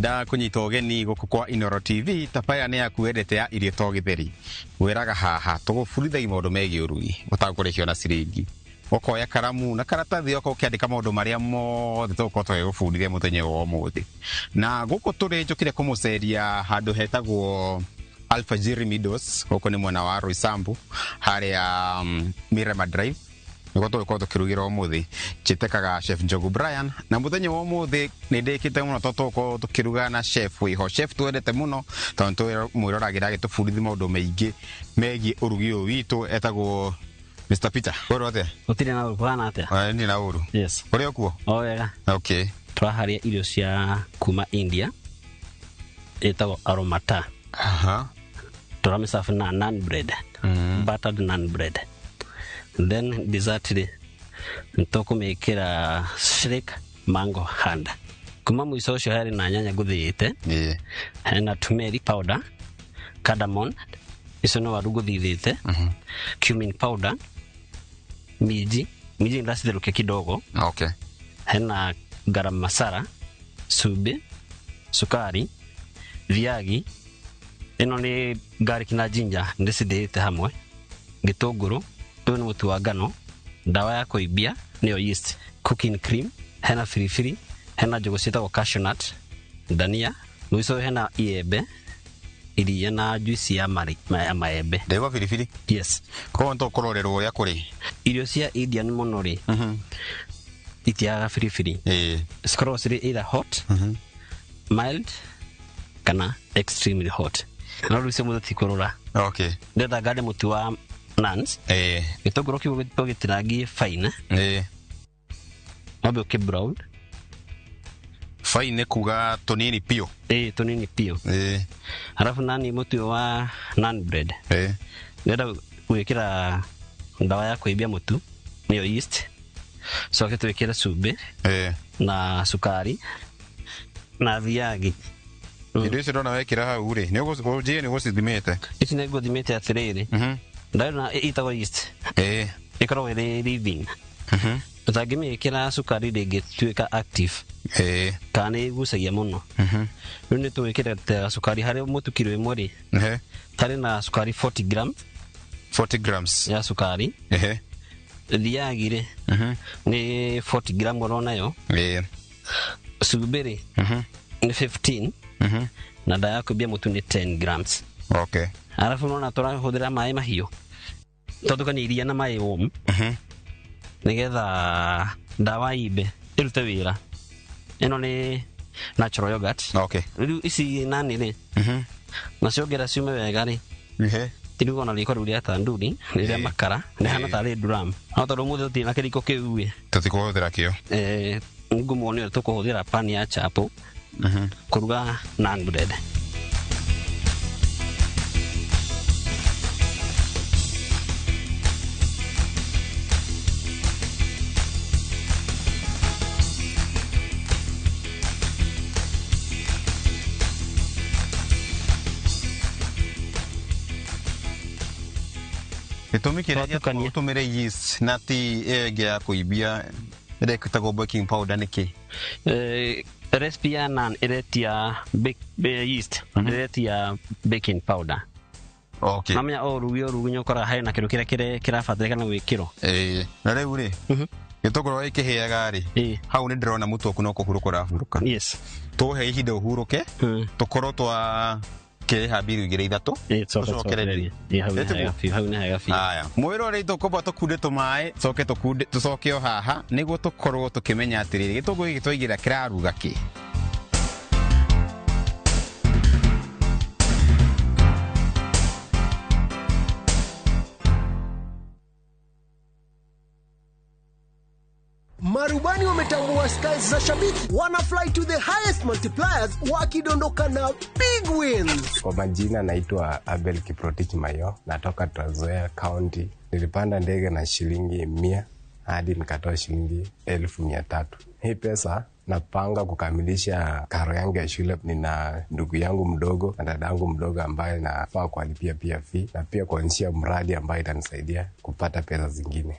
Nĩndakũnyita ũgeni gũkũ kwa Inooro TV. Tabarĩra nĩ yaku wendete ya irio to gĩtheri. Wĩraga haha tũgũbundithagia maũndũ megiĩ ũrugi ũtakũrĩhio na ciringi. Ũkoya karamu na karatathi oka ũkĩandĩka maũndũ marĩa mothe tũgũkorwo tũgĩgũbundithia mũthenya wa ũmũthĩ. Na gũkũ tũrĩ njũkire kũmũceria handũ hetagwo Alfajiri Meadows, gũkũ nĩ mwena wa Roysambu harĩa Mirema Drive, nĩguo tũgũkorwo tũkĩrugĩra ũmũthĩ. Njĩtĩkaga Chef Njogu Brian, na mũthenya wa ũmũthĩ nĩ ndĩkĩte mũno tondũ tũgũkorwo tũkĩruga na chef wĩho, chef twendete mũno tondũ mwĩroragĩra agĩtũbundithia maũndũ maingĩ megiĩ ũrugi ũyũ witũ, etagwo Mr. Peter. Ũrĩ atĩa? Gũtirĩ na ũru, kũhana atĩa? Niĩ na ũru. Yes. Ũrĩ okuo? O wega. Okay. Tũraharĩa irio cia kuma India ĩtagwo aromata. Aha. Tũramĩserve na naan bread. Buttered naan bread. Then dessert rĩ, nĩtũkũmĩkĩra shrimp mango hand. Kuma mũico ũcio harĩ na nyanya ngũthĩĩte. Hena turmeric powder, cardamom, icio nĩ waru ngũthithĩte, cumin powder, minji, minji nĩndacitherũkia kidogo. Okay. Hena garam masala, cumbĩ, cukari, thiagi, ĩno nĩ garlic na ginger ndĩcithĩĩte hamwe, gĩtũngũrũ, ũyũ nĩ mũtu wa ngano, ndawa ya kũimbia nĩyo yeast, cooking cream, hena biribiri, hena njũgũ ciĩtagwo cashew nut, dania, mũico hena iembe, iria na juice ya maembe. Ndegwa biribiri? Yes. Koguo nĩtũkũrorerwo ũrĩa kũrĩ. Irio cia Indian mũno rĩ, itiagaga biribiri. Cikoragwo cirĩ either hot, mild kana extremely hot. No rĩu cio mũthĩ tikũrora. Okay. Ndĩrenda ngande mũtu wa naans. Gĩtũngũrũ kĩu tũgĩtinangie fine. Wambe ũkĩ brown. Fine nĩ kuga tũnini biũ. Ĩĩ, tũnini biũ. Arabu nani mũtu ũyũ wa naan bread. Ndĩrenda gwĩkĩra ndawa ya kũimbia mũtu nĩyo yeast. Coke twĩkĩre cumbĩ na cukari na thiagi. Indo icio ndona wekĩra hau rĩ, nĩ ũgũcithimĩte? Ici nĩ ngũthimĩte atĩrĩrĩ. Ndawa ĩno ĩtagwo yeast. Ĩkoragwo ĩrĩ living. Ũtangĩmĩkĩra cukari ndĩngĩtuĩka active. Kana nĩ ĩgucagia mũno. Rĩu nĩ tũgwĩkĩra cukari harĩ mũtu kiro ĩmwe rĩ. Harĩ na cukari 40 gram. 40 grams. Ya cukari. Thiagi rĩ, nĩ 40 gram oro nayo. Cumbĩ rĩ, nĩ 15. Na ndawa ya kũimbia mũtu nĩ 10 grams. Okay. Arabu nona tũrahũthĩra maĩ mahiũ. Twatukania iria na maĩ warm. Nĩgetha ndawa imbe ĩrute wĩra. Ĩno nĩ natural yogurt. Okay. Rĩu ici nani rĩ, naciongera ciume wega rĩ, tirugwo na riko rĩu rĩa tanduri, rĩrĩa makara, rĩhana tarĩ drum. No tondũ ũmũthĩ tũtirĩ na kĩriko kĩu ĩ, tũtikũhũthĩra kĩo. Ngũmuonia ũrĩa tũkũhũthĩra pan ya chapo kũruga naan bread. Gĩtũmi kĩrĩa gĩatũma ũtũmĩre yeast na ti ĩyo ĩngĩ ya kũimbia ĩrĩa ĩtagwo baking powder nĩkĩ? Recipe ya naan ĩretia yeast, ĩretia baking powder. Okay. Mamenya o ũrugi ũrugi nĩ ũkoraga harĩ na kĩndũ kĩrĩa kĩrabatarĩkana gwĩkĩrwo. Na rĩu rĩ, gĩtũngũrũ gĩkĩhĩaga rĩ, hau nĩ ndĩrona mũtu waku no kũhurũka ũrahurũka. Yes. Tũhe ihinda ũhurũke, tũkorwo twa kĩrĩha mbiru igĩrĩ ithatũ, tũcokererie. Hau nĩ hega biũ. Haya. Mwĩrore tũkwamba tũkunde tũmaĩ, tũcoke tũkunde, tũcoke o haha nĩguo tũkorwo tũkĩmenya atĩrĩrĩ, gĩtũngũrũ gĩkĩ twaigĩrĩra kĩraruga kĩ. Marubani wametambua skies za shabiki, wana fly to the highest multipliers wakidondoka na big wins. Kwa majina naitwa Abel Kiprotich Mayo, natoka Trans Nzoia County. Nilipanda ndege na shilingi 100 hadi nikatoa shilingi 300,000. Hii pesa napanga kukamilisha karo yangu ya shule. Nina ndugu yangu mdogo na dada yangu mdogo ambaye nafaa kuwalipia pia fee na pia kuanzisha mradi ambaye itanisaidia kupata pesa zingine.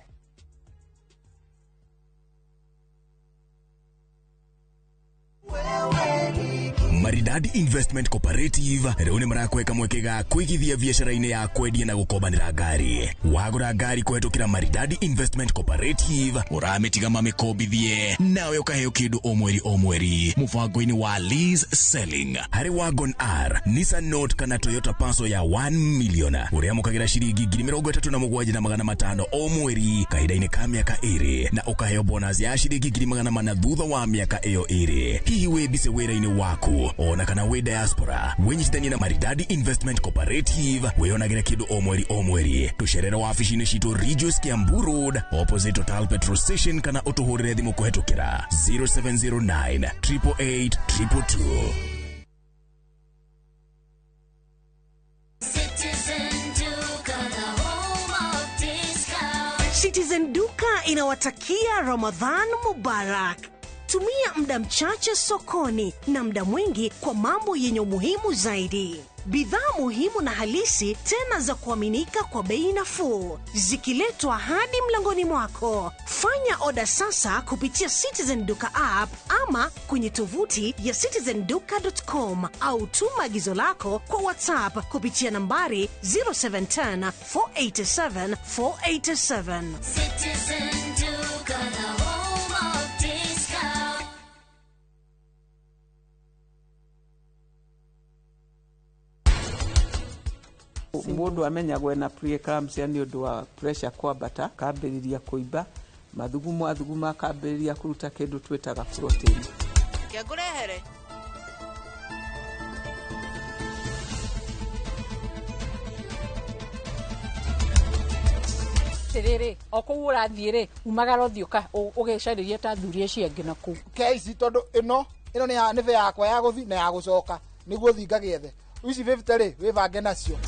Maridadi Investment Cooperative rĩu nĩ marakweka mweke ga kũigithia biacara-inĩ ya kwendia na gũkombanĩra ngari. Wagũra ngari kũhetũkĩra Maridadi Investment Cooperative ũramĩtiga mamĩkombithie nawe ũkaheo kĩndũ o mweri o mweri mũbango-inĩ wa lease selling. Harĩ Wagon R, Nissan Note kana Toyota Passo ya 1 million ũrĩamũkagĩra ciringi 37,500 o mweri kahinda-inĩ ka mĩaka 2 na ũkaheo bonus ya ciringi 400,000 thutha wa mĩaka ĩyo 2. Hihi wĩ busy wĩra-inĩ waku ona kana wĩ diaspora, wĩnyitithanie na Maridadi Investment Cooperative wĩonagĩre kĩndũ o mweri o mweri. Tũcerere wabici-inĩ citũ Ridgeways Kiambu Road opposite Total Petrol Station kana ũtũhũrĩre thimũ kũhetũkĩra 0709 888 222. Citizen Duka inawatakia Ramadhan Mubarak. Tumia muda mchache sokoni na muda mwingi kwa mambo yenye umuhimu zaidi. Bidhaa muhimu na halisi tena za kuaminika kwa bei nafuu, zikiletwa hadi mlangoni mwako. Fanya oda sasa kupitia Citizen Duka app ama kwenye tovuti ya citizenduka.com au tuma agizo lako kwa WhatsApp kupitia nambari 0710 487 487. Citizen Duka, the home of discount. Mundu amenyagwo ena preeclampsia nĩ ũndũ wa pressure kwambata, akambĩrĩria kũimba mathugumo, athuguma akambĩrĩria kũruta kĩndũ twĩtaga protein. Ngũrehere rĩrĩ o kũu ũrathiĩ rĩ umagara ũthiĩ ũgecarĩrie ta athuri acio angĩ na kũu ke ici tondũ ĩno nĩ nĩ yakwa ya gũthiĩ na ya gũcoka nĩguo thiĩ ngagĩethe ici 50 rĩ wĩbange nacio.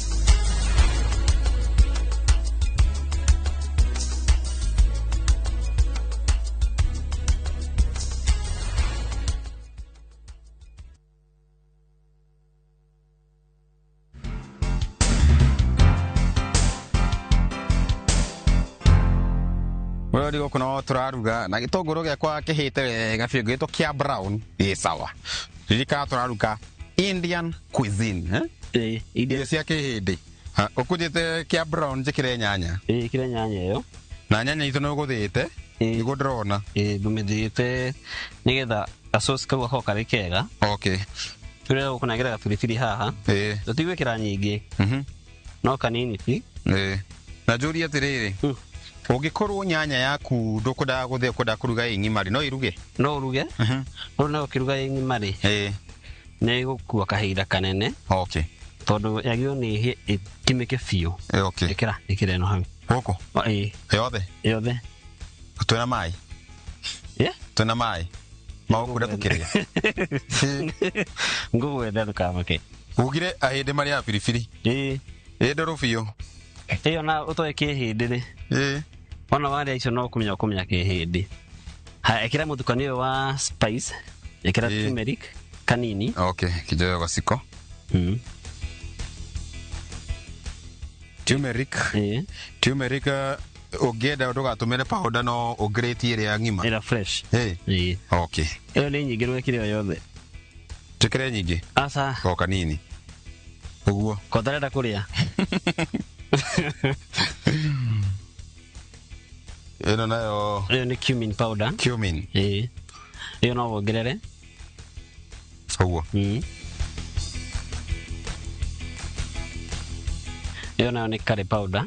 Wewe gũkũ no tũraruga na gĩtũngũrũ gĩakwa kĩhĩte wega biũ gĩtwo kĩa brown gĩ sawa. Ririkana tũraruga Indian cuisine, eh? Irio cia kĩhĩndĩ. Ũkũnjĩte kĩa brown njĩkĩre nyanya. Ĩkĩre nyanya ĩyo. Na nyanya itũ nĩ ũgũthĩĩte nĩguo ndĩrona. Ngũmĩthĩĩte nĩgetha gacoci kau gakorwo karĩ kega. Okay. Tũrĩa gũkũ nagĩra gabiribiri haha. Tũtigwĩkĩra nyingĩ. No kanini ti. Na njũrie atĩrĩrĩ, ũngĩkorwo nyanya yaku ndũkwendaga gũthĩa ũkwenda kũruga ĩ ng'ima rĩ, no ĩruge? No ũruge. No no ũkĩruga ĩ ng'ima rĩ, nĩ ĩgũkua kahinda kanene. Okay. Tondũ yagĩrĩirwo nĩ ĩhĩe ĩkimĩke biũ. Okay. Ĩkĩra ĩno hau. Gũkũ? Ĩĩ. Yothe? Yothe. Twĩna maĩ? Twĩna maĩ? Magũkunda tũkĩrĩa? Ngũgwetha ndũkamake. Ugire ahĩndĩ marĩaga biribiri. Ĩĩ. Ĩ ndũrũ biũ. Ĩyo na ũtoĩ kĩhĩndĩ rĩ. Ona warĩa icio no kũmenya ũkũmenya kĩhĩndĩ. Haya, ĩkĩra mũtukanio ũyũ wa spice, ĩkĩra turmeric kanini. Okay, kĩnjoyo gaciko. Turmeric. Turmeric ũngĩenda ndũgatũmĩre powder no ũngĩrĩtie ĩrĩa ng'ima. Ĩrĩa fresh. Ĩĩ. Okay. Ĩyo nĩ nyingĩ rwĩkĩre o yothe. Njĩkĩre nyingĩ? Aca. O kanini. Ũguo. Ko ũtarenda kũrĩa? Ĩno nayo ĩyo nĩ cumin powder. Cumin. Ĩĩ. Ĩyo no wongerere. Ũguo. Ĩyo nayo nĩ curry powder.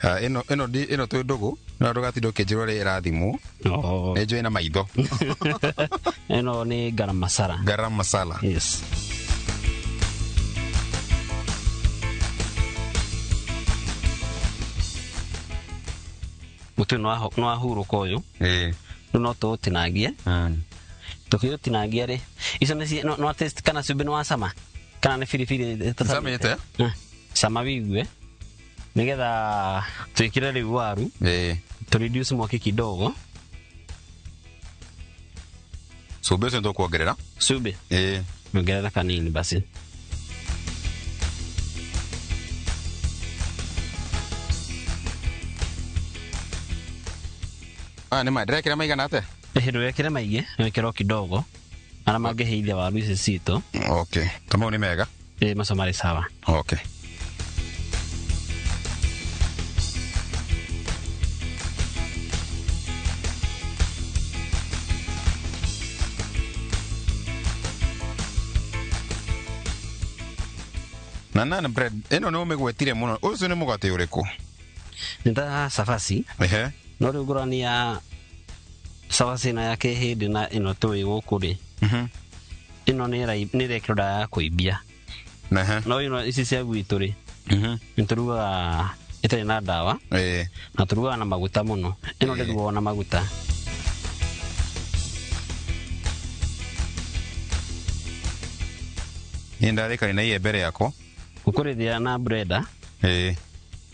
Ĩno ĩno ĩno twĩ ndũgũ no ndũgatinda ũkĩnjĩra ũrĩa ĩrathimwo. Nĩ njũĩ na maitho. Ĩno nĩ garam masala. Garam masala. Yes. Mũtu no wahurũka ũyũ. Rĩu no tũũtinangie. Tũkĩũtinangia rĩ, icio nĩ no taste kana cumbĩ nĩ wacama kana nĩ biribiri ĩtacamĩte. Cama wĩigue nĩgetha twĩkĩre rĩu waru. Tũ reduce mwaki kidogo. Cumbĩ ũcio nĩtũkuongerera. Cumbĩ? Ongerera kanini basi. Nĩ ma ndĩrekĩra maigana atĩa? Ndũgekĩre maingĩ, wĩkĩre o kidogo. Arĩa mangĩhĩithia waru ici citũ. Okay, ta mau nĩ mega. Ĩ, macio marĩ sawa. Okay. Na naan bread ĩno nĩ ũmĩgwetire mũno, ũcio nĩ mũgate ũrĩkũ? Nĩ ta cabaci. Ehe. No rĩu ngũrani ya cabaci ĩno ya kĩhĩndĩ na ĩno tũĩ gũkũ rĩ, ĩno nĩ ĩrekĩrwo ndawa ya kũimbia. No ĩno ici cia gwitũ rĩ, nĩ tũrugaga ĩtarĩ na ndawa na tũrugaga na maguta mũno. Ĩno ndĩrugagwo na maguta. Niĩ ndarĩkania na iembe rĩakwa. Ũkũrĩthĩa na blender.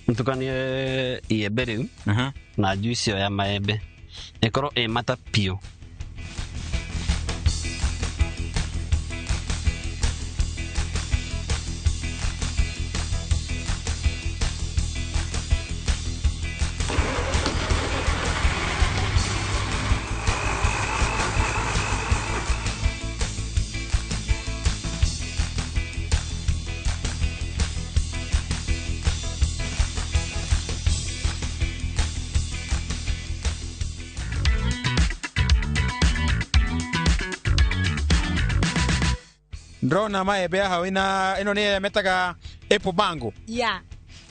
Ntukanie iembe rĩu na juice ĩyo ya maembe, ĩkorwo ĩ mata piũ. Ndĩrona maembe haha wĩna ĩno nĩ metaga apple mango. Yeah.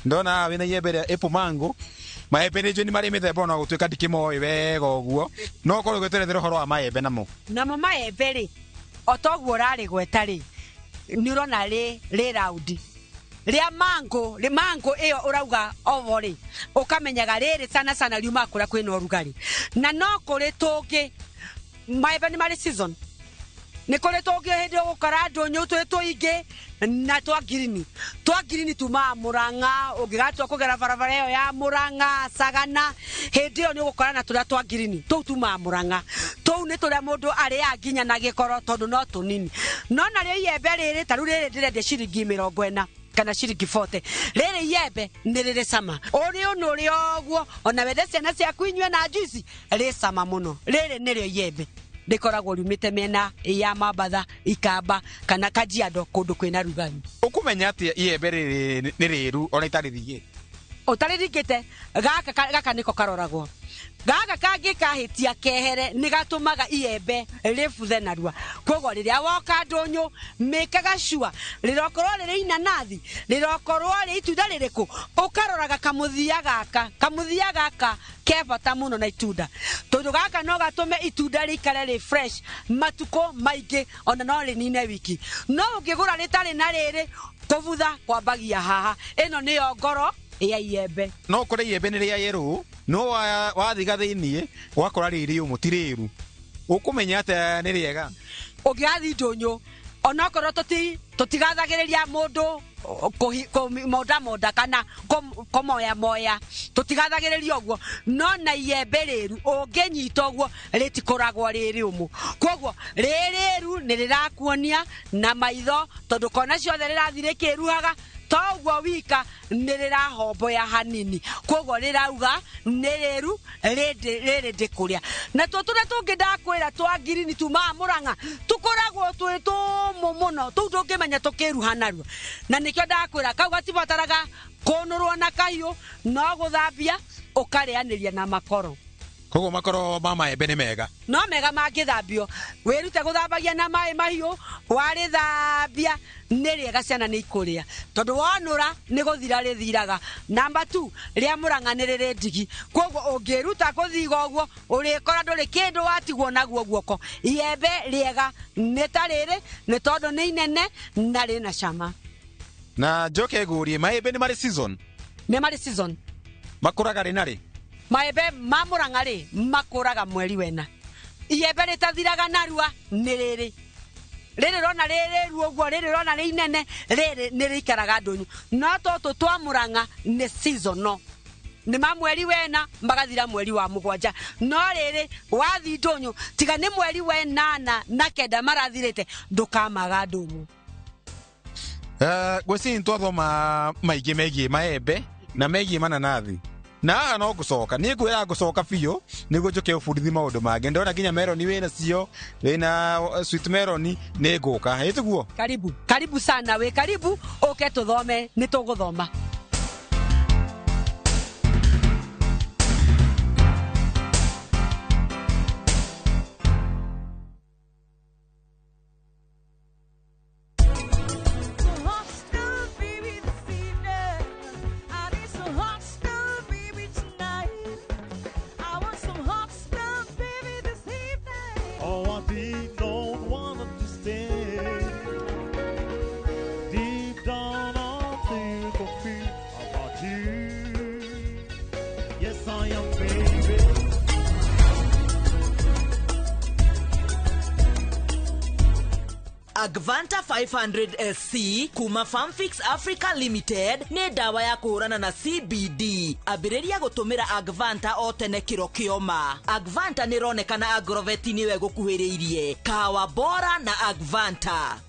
Ndona haha wĩna iembe rĩa apple mango. Maembe nĩ njũĩ nĩ marĩ mĩthemba ona gũtuĩka ndikĩmoĩ wega ũguo, no ũkorwo ũgĩtũerethera ũhoro wa maembe namo. Namo maembe rĩ, o toguo ũrarĩgweta rĩ, nĩ ũrona rĩ raundi rĩa mango, rĩ mango ĩyo ũrauga ovo rĩ, ũkamenyaga rĩrĩ sana sana riumaga kũrĩa kwĩna ũrugarĩ. Na no kũrĩ tũngĩ maembe nĩ marĩ season. Nĩ kũrĩ tũngĩ hĩndĩ ũgũkora ndũnyũ twĩ tũingĩ na twa ngirini. Twa ngirini tumaga Mũrang'a, ũngĩgatua kũgera barabara ĩyo ya Mũrang'a, Sagana, hĩndĩ ĩyo nĩ ũgũkora na tũrĩa twa ngirini. Tũu tumaga Mũrang'a. Tũu nĩ tũrĩa mũndũ arĩaga nginya na gĩkoro tondũ no tũnini. No narĩo iembe rĩrĩ, ta rĩu rĩrĩ ndĩrendia ciringi 40 kana ciringi 40. Rĩrĩ iembe nĩ rĩrĩ cama. Ũrĩ ũnũre ũguo, ona wende ciana ciaku inyue na juice, rĩ cama mũno. Rĩrĩ nĩrĩo iembe rĩkoragwo riumĩte mĩena ya Mambatha, Ikamba kana Kajiado kũndũ kwĩna rugarĩ. Ũkũmenya atĩa iembe rĩrĩ nĩ rĩru ona itarĩrigĩte? Ũtarĩrigĩte, gaka nĩko karoragwo. Gaka kangĩ kahĩtia kehere nĩ gatũmaga iembe rĩbuthe narua. Koguo rĩrĩa woka ndũnyũ mĩkaga cua, rĩrokorwo rĩrĩ inanathi, rĩrokorwo rĩ itunda rĩrĩkũ, ũkaroraga kamũthia gaka. Kamũthia gaka ke bata mũno na itunda, tondũ gaka no gatũme itunda rĩikare rĩ fresh matukũ maingĩ, ona no rĩnine wiki. No ũngĩgũra rĩtarĩ na rĩrĩ, kũbutha kwambagia haha. Ĩno nĩyo ngoro ya iembe. No ũkore iembe nĩ rĩa yerũ, no wathiga thĩiniĩ ũgakora rĩ rĩũmũ ti rĩru. Ũkũmenya atĩa nĩ rĩega? Ũngĩgathiĩ ndũnyũ, onokorwo tũtigathagĩrĩria mũndũ kũmondamonda kana kũmoyamoya, tũtigathagĩrĩria ũguo, no na iembe rĩru ũngĩnyita ũguo rĩtikoragwo rĩ rĩũmũ. Koguo rĩ rĩru nĩ rĩrakuonia na maitho, tondũ kona ciothe rĩrathiĩ rĩkĩruhaga, toguo wika nĩ rĩrahomboya hanini. Koguo rĩrauga nĩ rĩru rĩrĩ ndĩkũrĩa. Na tuo tũrĩa tũngĩ ndakwĩra twa ngirini tumaga Mũrang'a, tũkoragwo twĩ tũmũ mũno, tũu ndũngĩmenya tũkĩruha narua. Na nĩkĩo ndakwĩra kau gatibataraga kũnũrwo na kahiũ, no gũthambia ũkarĩanĩria na makoro. Koguo makoro ma maembe nĩ mega? No mega mangĩthambio. Wĩrute gũthambagia na maĩ mahiũ, warĩthambia nĩ rĩega, ciana nĩ ikũrĩa, tondũ wonũra nĩ gũthira rĩthiraga. Namba 2, rĩa Mũrang'a nĩ rĩrĩ ndigi. Koguo ũngĩruta gũthiga ũguo, ũrĩkora ndũrĩ kĩndũ watigwo naguo guoko. Iembe rĩega nĩ ta rĩrĩ, nĩ tondũ nĩ inene na rĩna cama. Na njoke ngũrie, maembe nĩ marĩ season? Nĩ marĩ season. Makũraga rĩ na rĩ? Maembe ma Mũrang'a rĩ, makũraga mweri wena. Iembe rĩtathiraga narua nĩ rĩrĩ. Rĩrĩ rona rĩrĩ rĩru ũguo, rĩrĩ rona rĩ inene, rĩrĩ nĩ rĩikaraga ndũnyũ. No tũtũ twa Mũrang'a nĩ seasonal. Nĩ ma mweri wena magathira mweri wa 7. No rĩrĩ wathi ndũnyũ, tiga nĩ mweri wa 8 na 9 marathirĩte, ndũkamaga ndũnyũ. Ngwĩciria nĩ twathoma maingĩ megiĩ maembe na megiĩ mananathi. Na haha no ngũcoka, niĩ ngwĩraga ngũcoka biũ nĩguo njũke ũbundithie maũndũ mangĩ. Ndona nginya meroni wĩna cio, wĩna sweet meloni, nĩ ngũka. Ĩ tiguo? Karibu, karibu sana, wĩ karibu ũke tũthome, nĩ tũgũthoma. Oh, I deep don't want to stay. Deep down, I feel confused about you. Yes, I am, baby. Agvanta 500 SC kuma Farmfix Africa Limited nĩ ndawa ya kũhũrana na CBD. Ambĩrĩria gũtũmĩra Agvanta o tene kĩro kĩoma. Agvanta nĩ ĩronekana Agrovet nĩwe gũkuhĩrĩirie. Kahawa bora na Agvanta.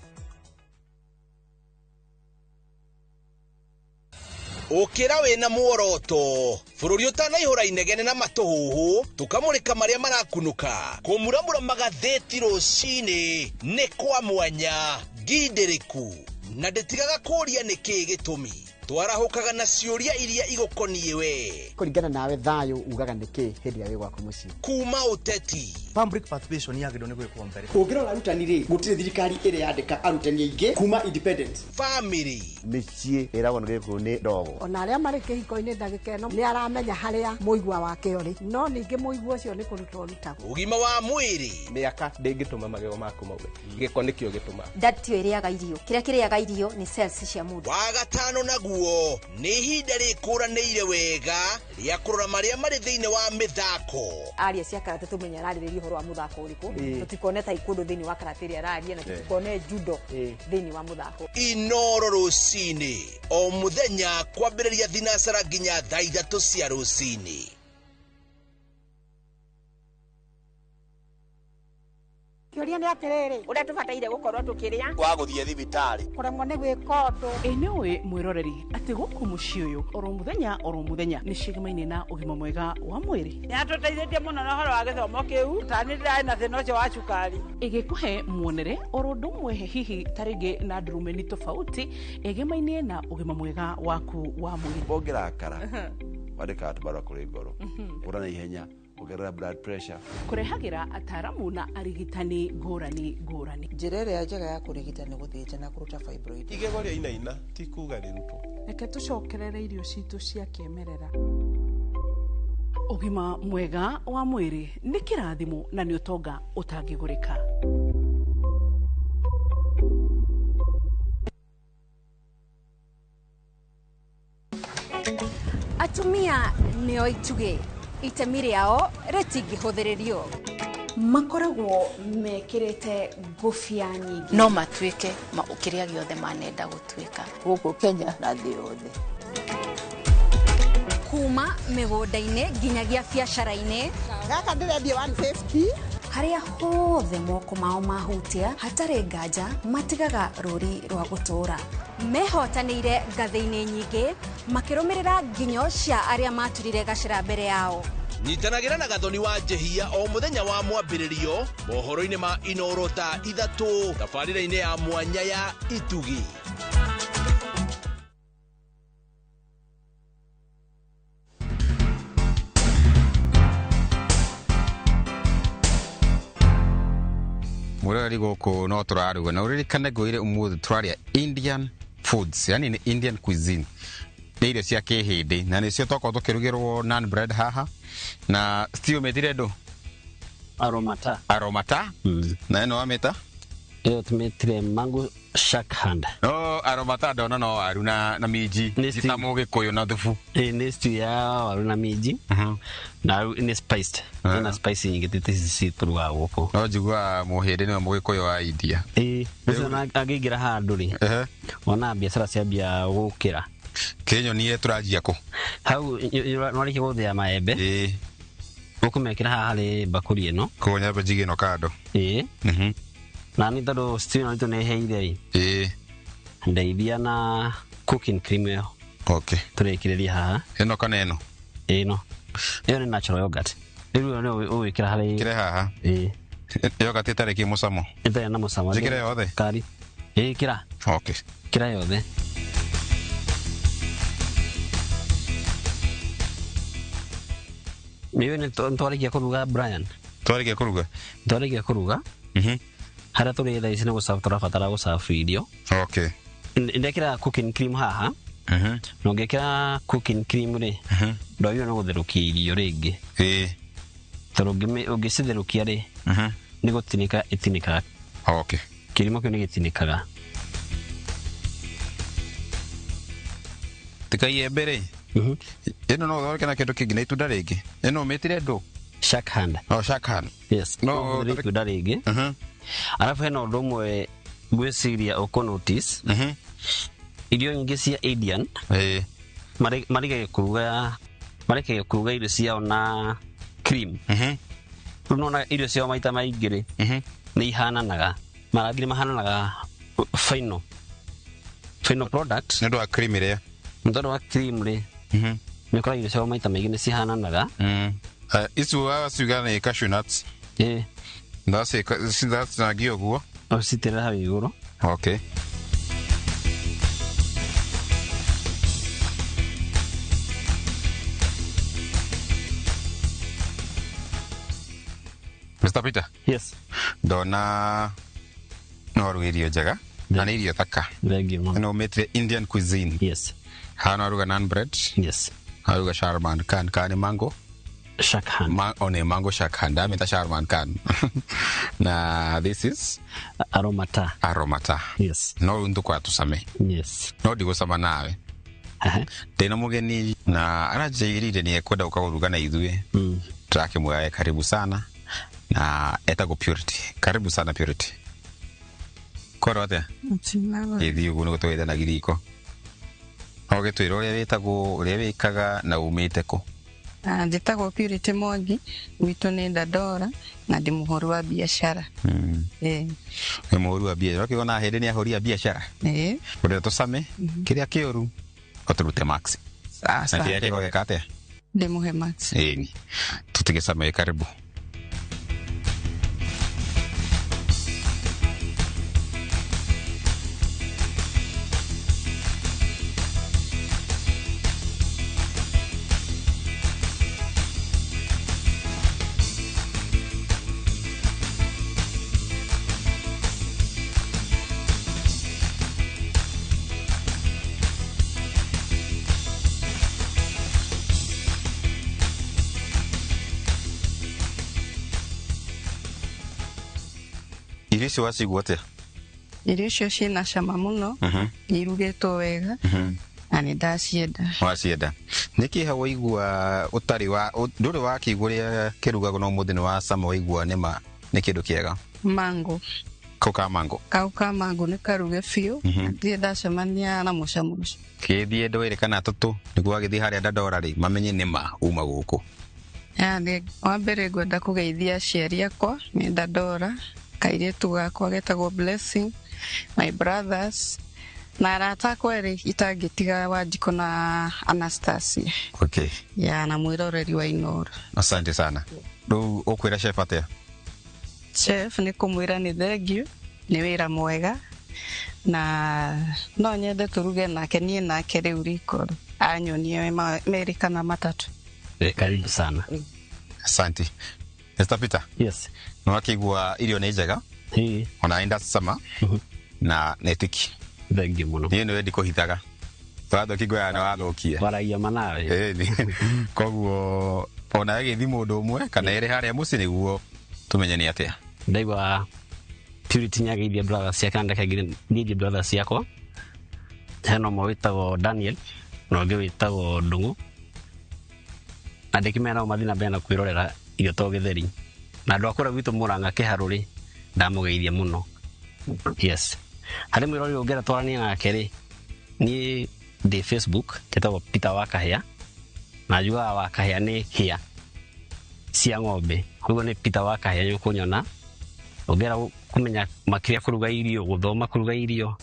Ũkĩra wĩna muoroto bũrũri ũtanaihũra inegene na matũhũhũ tũkamũrĩka marĩa marakunũka kũmuramura magathĩti rũcinĩ nĩ kwa mwanya ngindĩrĩku na ndĩtigaga kũũria nĩkĩĩ gĩtũmi twarahũkaga na ciũria iria igũkoniĩ we kũringana nawe thayũ ugaga nĩkĩ hĩndĩ ĩrĩa wĩ gwaku mũciĩ kuma ũteti public participation yagĩrĩirwo nĩ gwĩkwo mbere ũngĩrora arutani rĩ gũtirĩ thirikari ĩrĩ yandĩka arutani aingĩ kuma independence family mĩciĩ ĩragwo nĩ gĩkũyũ nĩ ndogo ona arĩa marĩ kĩhiko-inĩ ndagĩka ĩno nĩ aramenya harĩa mũigua wake ũrĩ no ningĩ mũigua ũcio nĩ kũrutwo ũrutagwo ũgima wa mwĩrĩ mĩaka ndĩngĩtũma magego maku maume gĩko nĩkĩo gĩtũmaga ndatio ĩrĩaga irio kĩrĩa kĩrĩaga irio nĩ cells cia mũndũ wa gatano naguo nĩ ihinda rĩkũranĩire wega rĩa kũrora marĩa marĩ thĩinĩ wa mĩthako aria cia karate tũmenye ararĩrĩria ũhoro wa mũthako ũrĩkũ tũtikone taekwondo thĩinĩ wa karate ĩrĩa araria na tũtikone judo thĩinĩ wa mũthako Inoro rũcinĩ o mũthenya kwambĩrĩria thinacara nginya thaa 3 cia rũcinĩ. Kĩũria nĩ atĩrĩrĩ ũrĩa tũbataire gũkorwo tũkĩrĩa wa gũthiĩ thibitarĩ kũremwo nĩ gwĩka ũndũ Ĩ nĩ ũĩ mwĩroreri atĩ gũkũ mũciĩ ũyũ oro mũthenya oro mũthenya nĩ cigemaine na ũgima mwega wa mwĩrĩ nĩ atũteithĩtie mũno na ũhoro wa gĩthomo kĩu tani ndĩrarĩ na thĩna ũcio wa cukari ĩgĩkũhe muonere oro ũndũ ũmwe hihi ta rĩngĩ na ndurumeni tofauti ĩgemaine na ũgima mwega waku wa mwĩrĩ ũngĩrakara wandĩkaga tũbarũa kũrĩ ngoro ũra na ihenya ongerera blood pressure kũrehagĩra ataaramu na arigitani ngũrani ngũrani Njĩra ĩrĩa njega ya kũrigita nĩ gũthĩnja na kũruta fibroid. Igego rĩa inaina ti kuga rĩrutwo. Reke tũcokerere irio citũ cia kĩmerera. Ũgima mwega wa mwĩrĩ nĩ kĩrathimo na nĩ ũtonga ũtangĩgũrĩka. Atumia nĩo itugĩ, itemi rĩao rĩtingĩhũthĩrĩrio. Makoragwo mekĩrĩte ngũbia nyingĩ no matuĩke kĩrĩa gĩothe manenda gũtuĩka gũkũ Kenya na thĩ yothe. Kuma mĩgũnda-inĩ nginyagia biacara-inĩ gaka ndĩrendia 150 harĩa hothe moko mao mahutia hatarĩ nganja matigaga rũri rwa gũtũũra. Mehotanĩire ngathĩ-inĩ nyingĩ makĩrũmĩrĩra nginyo cia arĩa maturire gacĩra mbere yao. Nyitanagĩra na Gathoni wa Njehia o mũthenya wa mwambĩrĩrio mohoro-inĩ ma Inoro thaa 3 tabarĩra-inĩ ya mwanya ya Itugi. Mwĩroreri gũkũ no tũraruga na ũririkane ngwĩre ũmũthĩ tũraria Indian foods, yani nĩ Indian cuisine, nĩ irio cia kĩhĩndĩ na nĩcio twakorwo tũkĩrugĩrwo naan bread haha na stew mĩtire ndũ Aromata. Aromata. Na ĩno wamĩta ĩyo tũmĩtire mango shark hand. No aromata ndona no waru na minji ta mũgĩkũyũ na thubu. Ĩ nĩ stew ya waru na minji na nĩ spiced na spice nyingĩ ti ici tũrugaga gũkũ. No njiguaga mũhĩndĩ nĩwe mũgĩkũyũ wa India. Ĩ ũcio angĩingĩra handũ rĩ ona biacara ciambia gũkĩra. Kĩnyonie tũranjia kũ? Hau nĩwarĩkia gũthĩa maembe ũkũmekĩra haha harĩ mbakũri ĩno. Koguo nyambe njige ĩno kando. Ĩ na nĩ tondũ stew ĩno itũ nĩ ĩhĩire rĩ ndeithia na cooking cream ĩyo. Okay. Tũrĩkĩrĩria haha. Ĩno kana ĩno? Ĩno ĩyo nĩ natural yogurt. Rĩu ĩyo nĩyo ũgwĩkĩra harĩ Kĩre haha. Ĩĩ. Yogurt ĩtarĩ kĩ mũcamo. Ĩtarĩ na mũcamo. Njĩkĩre yothe? Kari. Ĩĩ kĩra. Okay. Kĩra yothe. Nĩũĩ nĩ twarĩkia kũruga, Brian. Twarĩkia kũruga? Twarĩkia kũruga. Harĩa tũrĩ thaa ici nĩ gũcabu, tũrabatara gũcabu irio. Okay. Ndekĩra cooking cream haha. Na ũngĩkĩra cooking cream rĩ, ndwagĩrĩirwo nĩ gũtherũkia irio rĩngĩ. Ĩĩ. Tondũ ũngĩcitherũkia rĩ, nĩ gũtinĩka ĩtinĩkaga. Okay. Kĩrimo kĩu nĩ gĩtinĩkaga. Tika iembe rĩ, ĩno no ũthondeke na kĩndũ kĩngĩ na itunda rĩngĩ. Ĩno ũmĩtire ndũ? Shorthand. Oh, shorthand. Yes. No, No ũhũthĩre itunda rĩngĩ. Arabu hena ũndũ ũmwe ngwĩciria ũkũ notice. Irio nyingĩ cia Indian marĩkagia kũruga irio ciao na cream. Rĩu nĩwona irio ciao maita maingĩ rĩ, nĩ ihananaga. Marangi nĩ mahananaga final product. Nĩ ũndũ wa cream ĩrĩa. Nĩ tondũ wa cream rĩ, nĩ ũkoraga irio ciao maita maingĩ nĩ cihananaga. Ici waciuga nĩ cashew nuts. Ĩĩ. Ndacinangia ũguo. Ũcitĩrĩra hau igũrũ. Okay. Mr. Peter. Yes. Ndona no waruga irio njega na nĩ irio thaka. Thank you. Ĩno ũmĩtire Indian cuisine. Yes. Haha no waruga naan bread. Yes. Waruga Sharman Khan kana nĩ mango? Shorthand. O nĩ mango shorthand. Ndamĩta Sharman Khan. Na this is Aromata. Aromata. Yes. No rĩu nĩtũkwara tũcame. Yes. No ndigũcama nawe. Ndĩna mũgeni na aranjĩrire nĩ ekwenda gũka kũruga na ithuĩ. Tũrakĩmwĩra karibu sana na etagwo Purity. Karibu sana Purity. Korwo atĩa? Gĩthiĩ ũguo nĩguo tũgethanagia riko. No ũgĩtwĩra ũrĩa wĩtagwo, ũrĩa wĩkaga na umĩte kũ? Njĩtagwo Purity Mwangi, gwitũ nĩ Dandora na ndĩ mũhũri wa biacara. Ĩĩ. Wĩ mũhũri wa biacara. Ũkĩona hĩndĩ nĩ ahũri a biacara. Ĩĩ. Ũrĩa tũcame, kĩrĩa kĩũru, ũtũrute max. Sawa. Na kĩrĩa kĩega ũgeka atĩa? Ndĩmũhe max. Ĩni. Tũtigĩcame, karibu. Irio icio wacigua atĩa? Irio icio ciĩna cama mũno, nĩ irugĩtwo wega na nĩ ndacienda. Wacienda. Nĩkĩ hau waigua ũtarĩ wa ndũrĩ wakĩigua ũrĩa kĩrugagwo no ũmũthĩ nĩ wacama waigua nĩma nĩ kĩndũ kĩega? Mango. Kau ka mango. Kau ka mango nĩ karuge biũ, ndirĩ ndacemania na mũcamo ũcio. Kĩthiĩ ndwĩrĩ kana tũtũ nĩguo wagĩthiĩ harĩa Dandora rĩ mamenye nĩma uma gũkũ. Wa mbere ngwenda kũgeithia aciari akwa nĩ Dandora, kairĩtu gakwa getagwo Blessing, my brothers na arata akwa erĩ itangĩtiga Wanjikũ na Anastasia. Okay. Ya na mwĩroreri wa Inooro. Asante sana. Rĩu ũkwĩra chef atĩa? Chef nĩ kũmwĩra nĩ thengiũ, nĩ wĩra mwega na no nyende tũruge nake niĩ nake rĩu riko anyonie merĩ kana matatũ. Karibu sana. Asante. Mr. Peter. Yes. Nĩ wakĩigua irio nĩ njega. Ona nĩ ndacama na netiki. Thengiũ mũno. Niĩ nĩwe ndikũhithaga. Twathũkia ngwĩraga nĩ wathũkia. Waragia manawe. Ĩni. Koguo ona ĩgĩthiĩ mũndũ ũmwe kana ĩrĩ harĩa mũciĩ nĩguo tũmenye nĩ atĩa. Ndaigua Purity nĩageithia brothers ciake na ndakageithia brothers ciakwa. Hena ũmwe wĩtagwo Daniel na ũngĩ wĩtagwo Ndung'u. Na ndĩkĩmera nao mathiĩ na mbere na kwĩrorera irio to gĩtheri. Na andũ a kũrĩa gwitũ Mũrang'a Kĩharũ rĩ, ndamũgeithia mũno. Yes. Harĩ mwĩroreri ũngĩenda twaranie nake rĩ, niĩ ndĩ Facebook njĩtagwo Peter wa Kahĩa, na njugaga wa Kahĩa nĩ hĩa cia ng'ombe. Koguo nĩ Peter wa Kahĩa nĩ ũkũnyona. Ũngĩenda kũmenya makĩria kũruga irio, gũthoma kũruga irio,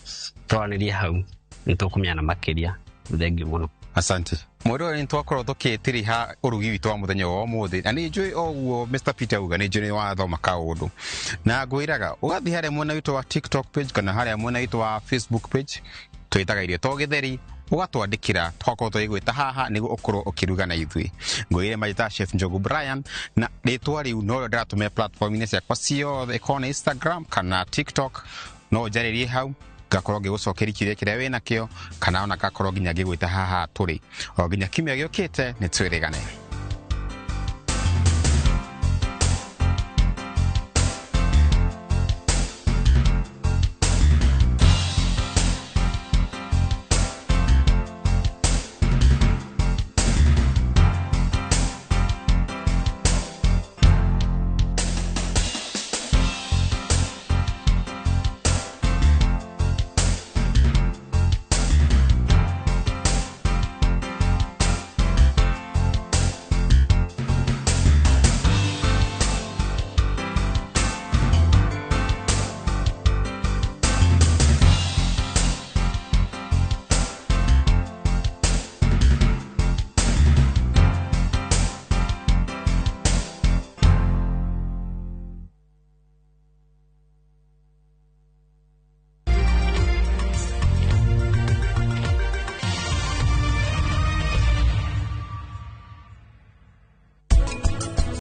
twaranĩrie hau nĩ tũkũmenyana makĩria. Thengiũ mũno. Asante. Mwĩrore, nĩ twakorwo tũkĩtiriha ũrugi witũ wa mũthenya wa ũmũthĩ, na nĩ njũĩ o ũguo Mr Peter auga, nĩ njũĩ nĩ wathoma kaũndũ, na ngwĩraga ũgathiĩ harĩa mwena witũ wa TikTok page kana harĩa mwena witũ wa Facebook page, twĩtaga Irio to Gĩtheri, ũgatwandĩkĩra, twakorwo tũgĩgwĩta haha nĩguo ũkorwo ũkĩruga na ithuĩ. Ngwĩre majĩta Chef Njogu Brian, na rĩtwa rĩu norĩo ndĩratũmĩra platform-inĩ ciakwa ciothe, ĩkorwo nĩ Instagram kana TikTok. No ũnjarĩrie hau, ngakorwo ngĩgũcokeria kĩrĩa kĩrĩa wĩ nakĩo, kana ona ngakorwo nginya ngĩgwĩta haha tũrĩ. O nginya kiumia gĩũkĩte, nĩ twĩrĩgane.